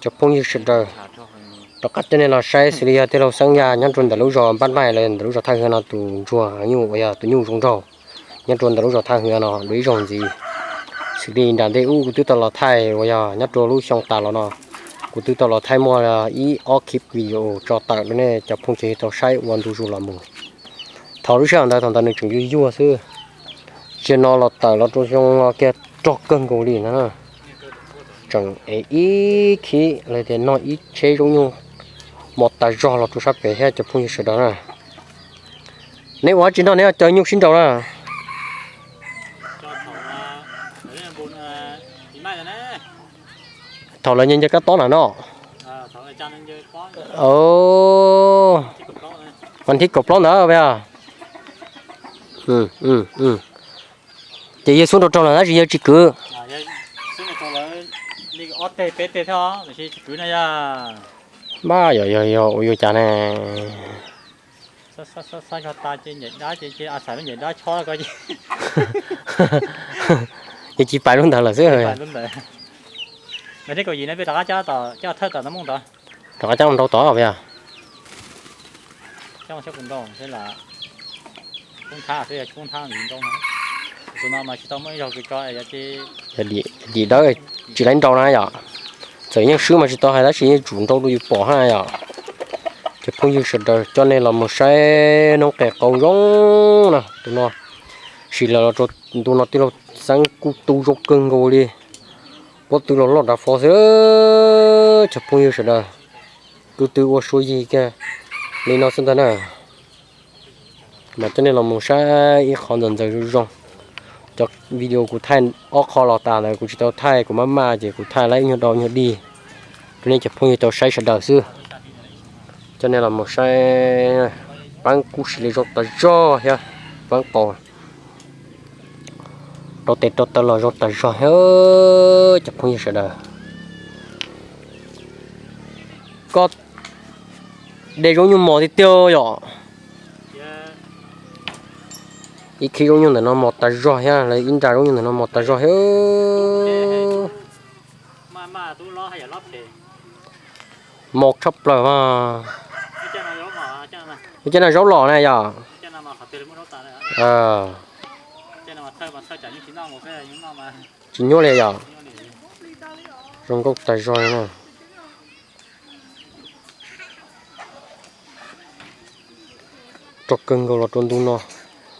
Cov phooj ywg sawv daws, rov qab coj nej los saib xws li yog tij laug Xeeb Yaj nyob rau ntawm lub zos Npab Maij los ntawm lub zos Thaj Hwv no tus ntsuag nyuj uas yog tus nyuj zoo nraug nyob rau ntawm lub zos Thaj Hwv no dua ib zaug ntxiv. Xws li nram ntej ub kuv twb tau los thaij uas yog nyob rau lub xyoo tas los no, kuv twb tau los thaij muaj ib ob clip video tso tawm rau nej cov phooj ywg tau saib ua ntu zus los mus. Thaum lub sij hawm ntawd thaum ntawd nws tseem yuag yuag xwb, cia no los tawm los rau xyoo no kiag rog kawg nkaus li no. Tseem ev ib khib los tias noj ib tsheb zaub nyuj mos tas zog los rau sab pem thiab cov phooj ywg sawv daws na. Neb ua dab tsi nrog neb cov nyuj sib nraus na? Thaum lawv ncaws ncaws kab tob na no. Vas thib kaum plaub ntawd. Ces yawg xub nrau rau lawm tab sis yawg tsis kwv. Npaj yog yog yog ua yuav cas ne. Yog tsis pais lub ntawd lawm xwb. Rov qab coj nrau tod. Dim dawb tsis laib nrau na yom. Txawm yeej swb mas tsis tau hais tab sis yeej tsum nrau rau yus pom na yom. Cov phooj ywg sawv daws coj nej los mus saib noob qes qau zoo na tus no. Sim lawm los rau ntu no tij laug Xeeb kuj tu zoo kawg nkaus li. Pob tw los loj dav fo xwb. Cov phooj ywg sawv daws, tus twg ua sua yig kiag li no xwb ntag na. Mas coj nej los mus saib ib qho ntxawm ntxawm zoo zoo. Cov video kuv thaij ob qho los tas ntawd kuv tsis tau thaij, kuv maj maj ces kuv thaij lawm ib nyuag dau nyuag dig rau nej cov phooj ywg tau saib sawv daws xwb. Coj nej los mus saib, peeb kub sis li zoo tas zog thiab, peeb qaus rau tes rau taw los zoo tas zog thiab cov phooj ywg sawv daws. Koj de zaub nyuj mos tiag tiag yom. Ib khib zaub nyuj ntawm no mos tas zog thiab, lawv ib nra zaub nyuj ntawm no mos tas zog thiab. Mos tshaj plaws mas. Ua cas no zaub los na yom. Tsis nyuaj li yom. Zoo nkauj tas zog li na. Rog kawg nkaus los rau ntu no.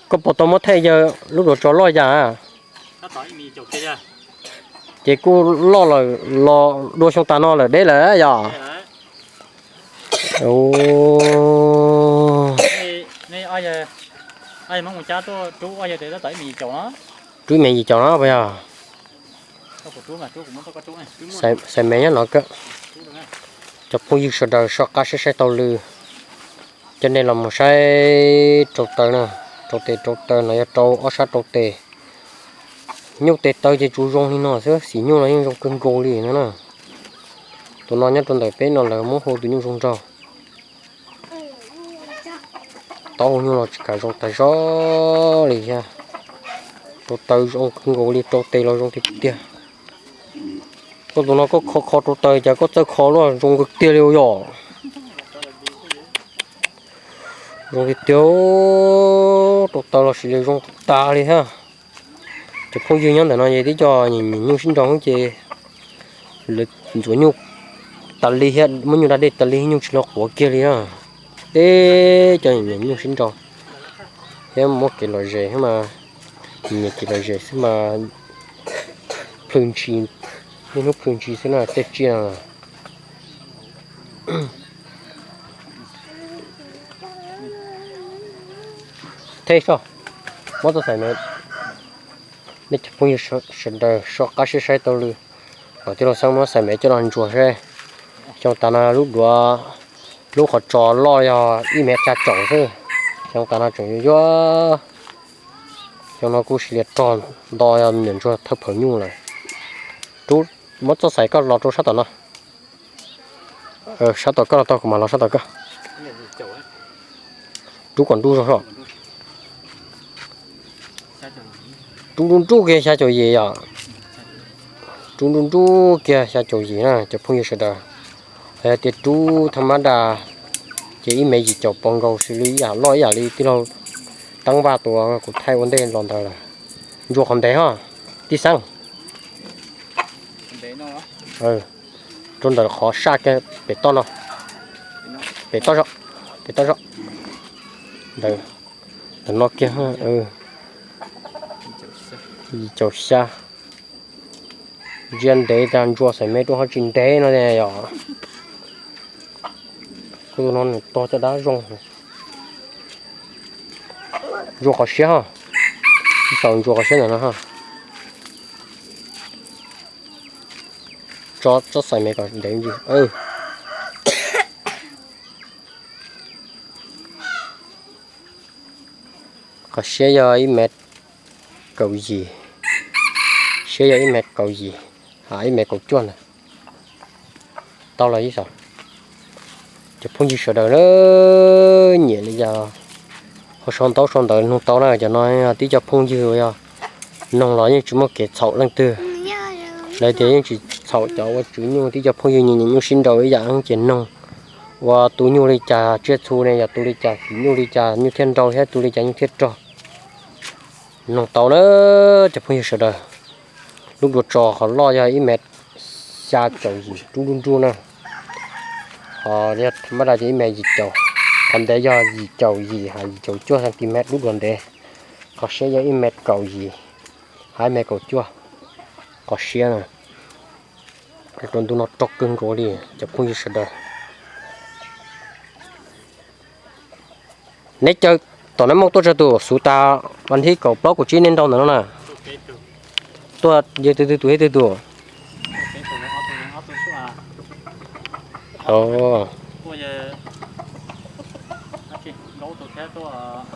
Koj puas tau muab thaij yawg lub duav tso loj yam? Ces kuj loj lawm los dua xyoo tas no lawm deb lawm yom. Rub me yim caum no puas yog? Xaim me nyob no. Cov phooj ywg sawv daws soj qab saib saib taug lw, coj nej los mus saib rau taw na, rau tes rau taw no yog rau ob sab rau tes. Nyuj tes taw ces tsuas zoo li no xwb, xim nyuj los yeej zoo kawg nkaus li no na. Tus no nyob rau ntawm peb no lawv muab hu tus nyuj zoo nraug. Taub hau nyuj los tsis kam zoo tas zog li thiab. Rau taw zoo kawg nkaus li, rau tes los zoo tiag tiag. Koj tus no koj kho kho rau taw cas koj txawj kho luaj zoo kawg tiag li yom. Zoo tiag tiag, rau taw los sis li zoo tas li thiab. Cov phooj ywg nyob ntawm no ces tib co nyiam nyuj sib nraus ces lawv ntxuav nyuj tas li thiab, muab nyuj da dej tas li, nyuj tsis los quav kiag li na. Teb cov nyiam nyuj sib nraus thiab muab kev lom zem thiab mas, nyiam kev lom zem xwb mas, plhws ntshis, niaj hnub plhws ntshis xwb na tej tsiaj no. Thej soj, muab txoj xaim me, nej cov phooj ywg sawv daws soj qab siab saib taug lw. Los tij laug Xeeb muab xaim me coj los ntsuas seb. Xyoo tas no lub duav, lub qhov tsos loj yog ib mev tsa caum xwb. Xyoo tas no tseem yuag yuag. Xyoo no kuj sis lias rog nto, yog me nyuam ntsuag thawj phaws nyuj lawm. Rub, muab txoj xaim koj los rau sab tom no. Sab tom koj los tau, kuv mam los sab tom koj. Rub kom nruj zog soj. Rub nruj nruj kiag xya caum yim yom. Rub nruj nruj kiag xya caum yim na cov phooj ywg sawv daws. Hos yog tias rub thaj mab da ces ib mev yim caum pov nkaus xws li ib yam loj ib yam li tij laug Teeb Vaj tus kuv thaij ua ntej los ntawd lawm. Ntsuas qhov ntev ho, tij Xeeb. Rau ntawm qhov saj kiag pem toj no. Pem toj zog, pem toj zog. Ntawm, ntawm no kiag, yim caum xya. Ntsia ntev tas ntsuas xaim me rau ho tsis ntev no yom. Kuv tus no nws tog caj dab zoo. Ntsuas qhov siab ho. Ib xaus ntsuas qhov siab ntawm no ho. Tso tsob xaim me kom ntev ntsis. Qhov siab yog ib mev kaum yim, siab yog ib mev kaum yim, ib mev kaum cuaj ntawd. Tau los ib xaus. Cov phooj ywg sawv daws na, nyiam li cas ho sau ntaub sau ntawv nug tau na. Cov no tib co phooj ywg uas yog noog los yeej tsis muaj kev txhaum leej twg. Lawv tias yeej tsis txhaum cov ua tswv nyuj, tib co phooj ywg nyiam nyuj sib nraus ib yam ces noog ua tu nyuj li cas, tsiaj txhu ne yog tu li cas, him nyuj li cas nyuj thiaj nrau thiab tu li cas nyuj thiaj rog. Noog tau na cov phooj ywg sawv daws. Lub dua tso qhov loj yog ib mev xya caum yim rub nruj nruj na. Ho yog mab da ces ib mev yim caum, qhov ntev yog yim caum yim hais yim caum cuaj centimet lub dua ntev. Qhov siab yog ib mev kaum yim hais ib mev kaum cuaj. Qhov siab na, rau ntu no rog kawg nkaus li cov phooj ywg sawv daws. Neb caw tom Nab Mooj tuaj tsawg tus? Xuv tas vas thib kaum plaub kaum tsib neb nrau ntawm no na. Tuaj yawg twg twg tus thiab twg tus?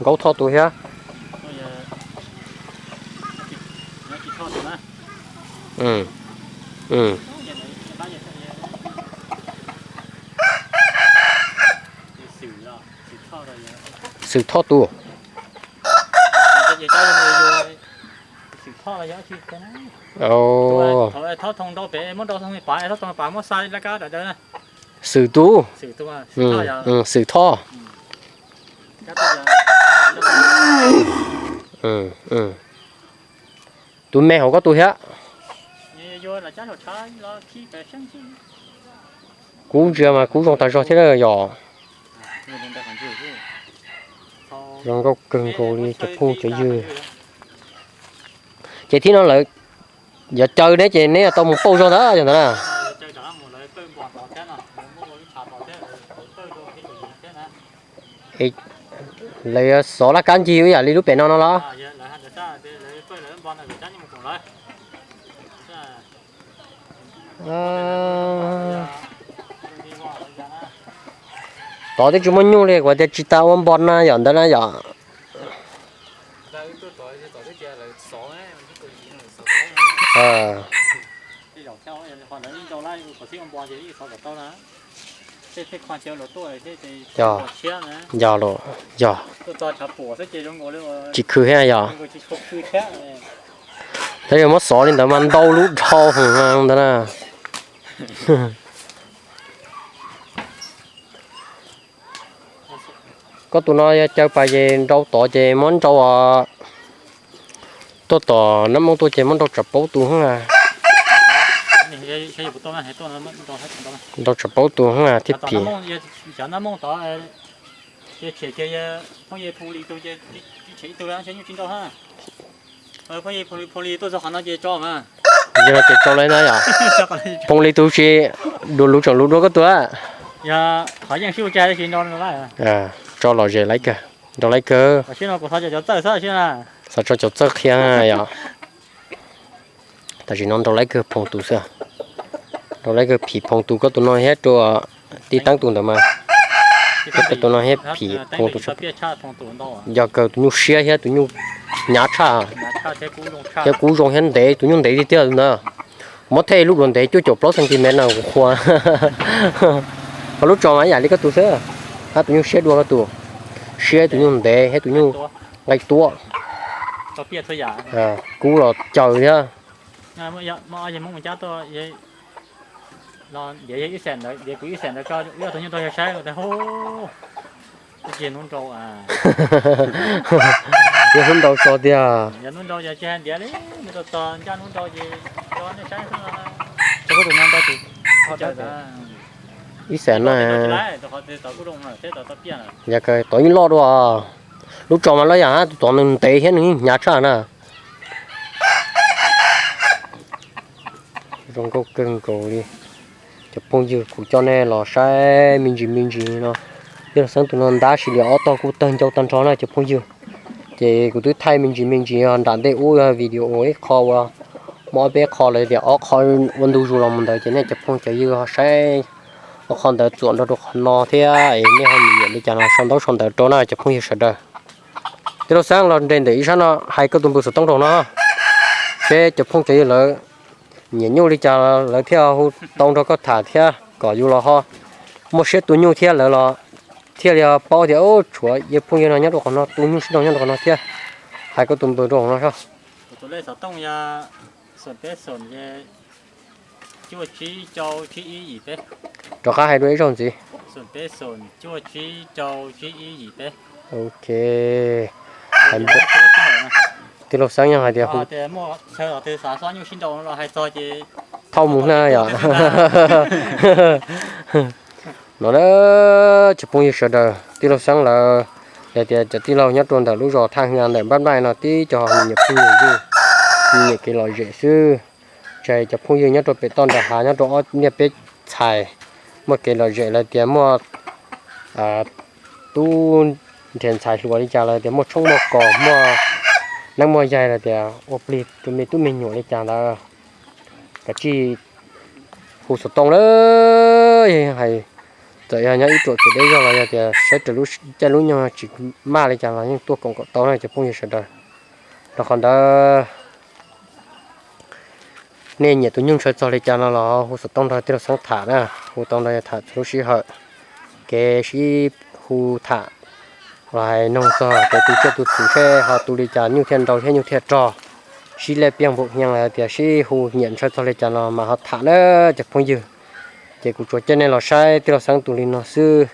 Nkaub Thoj tus thiab. Xwm Thoj tus. Xwm tus. Xwm Thoj. Tus me hauv koj tus thiab. Kuv ntsia mas kuv zoo tas zog thiab yom. Zoo nkauj kawg nkaus li cov phooj cov ywg. Ces thib no lawv yuav caw neb ces neb yuav tau mus pauj zog ntawd yog ntawd na. Lawv yuav xov laj kab ncig ib yam li lub pem no no los? Tod twb tsis muaj nyuj li kuv tias tsis tas ua npo na yom ntawd na yom. Yog, yog los, yog. Tsis khw thiab yog. Tab yog muab xov li ntawd mas ntau lub dhau heev ntawd na. Koj tus no yog caw pas ces nrau tod ces muab nrau, tuaj tom Nab Mooj tuaj ces muab nrau tsam paub tus. Nrau tsam paub tus thiaj phim. Yog no ces tso lawm na yom. Phooj Lis tus tsis dua lus tseem lus dua koj tus. Tso lom zem laib kawg, nrau laib kawg. Xav tso cov txawj qhia yom. Tam sim no nrau laib kawg Phooj tus xwb. Nrau laib kawg phim Phooj tus, koj tus no thiab rau tij Teeb tus ntawd mas. Koj tus no thiab phim Phooj tus. Yog kawg tus nyuj siab thiab tus nyuj hnyav tshaj, thiab kub zoo thiab ntev, tus nyuj ntev tiag tiag tus ntawd. Muab thej lub dua ntev cuaj caum plaub centimeter na kuv qhuas. Ho lub tso mas ib yam li koj tus xwb, hab tus nyuj siab dua koj tus, siab tus nyuj ntev thiab tus nyuj nqaij tuab, kub los caws thiab. Muaj ob yawg Hmoob mus cab tuaj, los ntiav yawg ib xees ntawd, ntiav kuv ib xees ntawd tso, wb tus nyuj rau yawg saib tias hu, twb tsis yog hnub nrau. Yog hnub nrau tso tiag. Yog hnub nrau ces tsis hais ntiav li, nws txog ncaj hnub nrau ces tso nej saib xwb. Ib xees na. Yog tod yeej loj dua. Lub tsos mas loj yam tus tod nws ntev thiab nws hnyav tshaj na. Zoo nkauj kawg nkaus li. Cov phooj ywg, kuv coj nej los saib me ntsis me ntsis no. Tij laug Xeeb tus no ntab sis li ob tog kuj tawg ncau tag nrho na cov phooj ywg. Ces kuv twb thaij me ntsis me ntsis nram ntej ub video ib qho uas muaj ob peb qho los tias ob qho ua ntu zus los mus ntawd ces nej cov phooj cov ywg ho saib ob qho ntawd txuam nrog rau qhov no thiab es nej ho nyiam nyiam li cas no sau ntaub sau ntawv rau na cov phooj ywg sawv daws. Tij laug Xeeb los nres ntawm ib sab no hais koj tus npawb xov tooj rau no seb cov phooj cov ywg lawv nyiam nyuj li cas lawv thiaj hu tau nrog koj tham thiab kom yus los ho muaj siab tu nyuj thiab lawv los thiaj li paub tias tshuav yawg phooj ywg no nyob rau qhov no tu nyuj sib nrau nyob rau qhov no thiab. Hais koj tus npawb rau hauv no soj. Rov qab hais dua ib zaug ntxiv. Ok. Tij laug Xeeb yog hais tias thauj mus na yom. No na, cov phooj ywg sawv daws, tij laug Xeeb lawv, yog tias cov tij laug nyob rau ntawm lub zos Thaj Hwv ntawm Npab Nplaij no tib co nyiam phooj nyiam ywg, nyiam kev lom zem xwb. Tsis hais cov phooj ywg nyob rau pem toj nram hav nyob rau ob niaj peb txhais muaj kev lom zem los tias muaj tub nrhiav ntxhais hluas li cas los tias muaj tshoob muaj kos muaj neeb muaj yaig los tias ua plig rau me tub me nyuam li cas ntawd kav tsij hu xov tooj lawm. Hais txawm yog nyob ib ruam kev deb zog los yog tias saib raws lub caij lub nyoog tsis maj li cas los yeej tuaj koom kom tau na cov phooj ywg sawv daws. Rau qhov ntawd nej nyiam tus nyuj ntshaw txog li cas no los hu xov tooj nrog tij laug Xeeb tham na, hu tau nrog yawg tham txhua lub sij hawm. Kev sib hu tham los hais noog txog kev tu tsiaj tu txhu seb ho tu li cas nyuj thiaj nrau thiab nyuj thiaj rog, sib lej piag npaum heev los tias sib hu nyiam ntshaw txog li cas no mas ho tham na cov phooj ywg. Ces kuv tsuas coj nej los saib tij laug Xeeb tus li no xwb.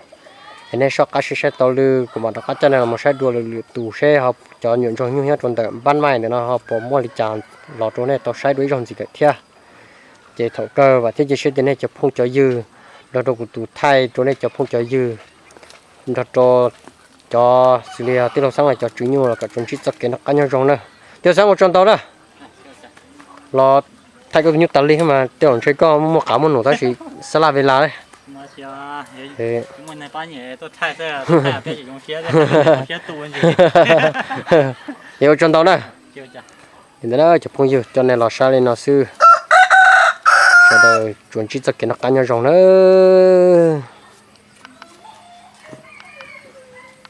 Es nej soj qab saib saib tau lwm kuv mam rov qab coj nej los saib dua lwm lwm tus seb ho cov nyuam ntsuag nyuj nyob rau ntawm Npab Nplaij ntawm no ho puas muaj li cas los rau nej tau saib dua ib zaug ntxiv lawm thiab. Ces thaum kawg vam thiab cia siab tias nej cov phooj cov ywg nrog rau kuv tus thaij rau nej cov phooj cov ywg nrog rau cov xws li tij laug Xeeb los cov tswv nyuj los kom tsuas ntsib txoj kev noj qab nyob zoo na. Tij laug Xeeb ua tsaug ntau na. Los thaij koj tus nyuj tas li mas tej zaum ntshe koj muaj qav muaj num tab sis xab laj ve las. Es ua tsaug ntau na. Li ntawd na cov phooj ywg, coj nej los saib li no xwb. Sawv daws tsuas ntsib txoj kev noj qab nyob zoo nawb.